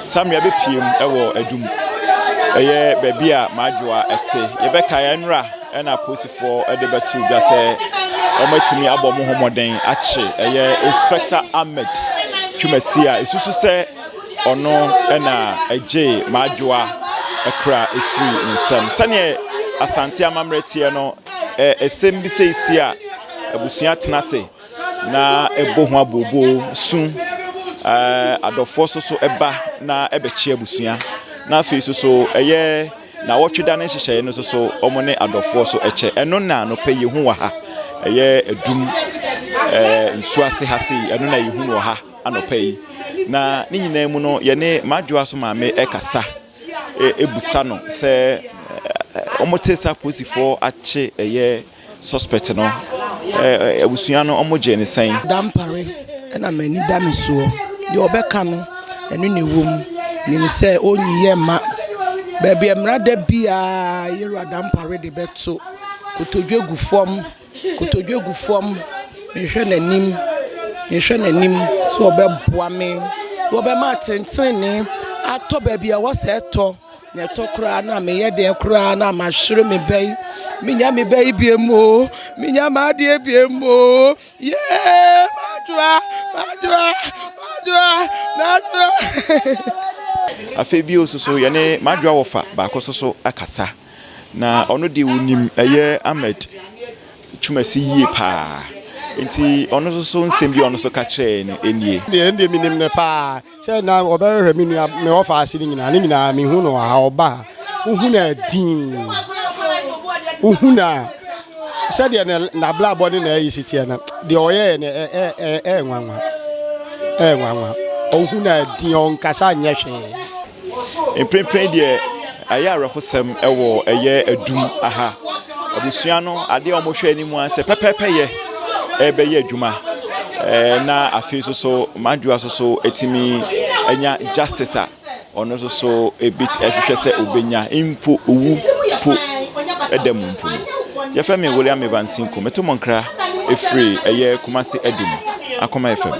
Samria bɛpiem wɔ Adum. Ɛyɛ baabi a Madwoa te. Yɛbɛkae nnora na apolisifoɔ de bɛto dwa sɛ wɔatumi abɔ wɔn ho mmɔden akye ɛyɛ Inspector Ahmed Twumasi a ɛsusu sɛ ɔno na ɛgyee Madwoa kra ɛfiri ne nsam. Sɛdeɛ Asante amammerɛ teɛ no, ɛsɛm bi sɛ si a abusua tena ase na ɛbɔ ho abooboo, su, adɔfoɔ nso so ba na ɛbɛkye abusua. Na afei nso so ɛyɛ nawɔtwe da no nhyehyɛeɛ no nso so wɔn ne adɔfoɔ so kyɛ. Ɛno na anɔpa yi yɛhu wɔ ha. Ɛyɛ adum nsuo ase ha sei, ɛno na yɛhu wɔ ha anɔpa yi. Na ne nyinaa mu no yɛne Madwoa so maame ɛkasa ɛbusa no sɛ wɔte sɛ apolisifoɔ akye ɛyɛ Suspect no abusua no ɔmo gyee no sɛn? Dampare na m'ani da ne soɔ. Deɛ ɔbɛka no, ɛno na ɛwɔ mu. Menim sɛ ɔnyi yɛ mma. Baabi a mmara da biara, Yɛwura Dampare de bɛto. Kotodwe gu fam, kotodwe gu fam. Mehwɛ n'anim, mehwɛ n'anim sɛ ɔbɛboa me. Ɔbɛma atentenenee atɔ baabi a ɛwɔ sɛ ɛtɔ. Na ɛtɔ koraa na meyɛ deɛ koraa na mahwere me ba yi. Menya me ba yi bie mu o. Menya m'adeɛ bie mu o. Yee! Madwoa! Madwoa! Madwoa! Madwoa! Afei bio nso so yɛne Madwoa wɔfa baako nso so akasa. Na ɔno deɛ ɔnim ɛyɛ Ahmed Twumasi yie paa. Nti ɔno nso so nsɛm bi a ɔno nso ka kyerɛɛ no nie. Deɛ ɛndeɛ menim no paa. Sɛ na ɔbɛhwehwɛ me nua me wɔfa ase no nyinaa ne nyinaa mehu no wɔ ha ɔba a wohu no adin wohu no a sɛdeɛ n'abrabɔ ne n'ayi si teɛ no deɛ ɔyɛɛ no ɛyɛ nwanwa ɛyɛ nwanwa ɔhu no adin ɔnkasa nyɛ hwee. Mprempren deɛ ɛyɛ awerɛhosɛm wɔ ɛyɛ adum aha. Abusua no adeɛ a wɔhwɛ anim ara sɛ pɛpɛɛpɛyɛ ɛrebɛyɛ adwuma na afei nso so Madwoa nso so atumi anya justice a ɔno nso so ebi ɛhwehwɛ sɛ obenya mpo owu po ɛda mu mpo no. Yɛfrɛ me William Evans Nko, meto mo nkra ɛfiri ɛyɛ Kumasi Adum, Akoma FM.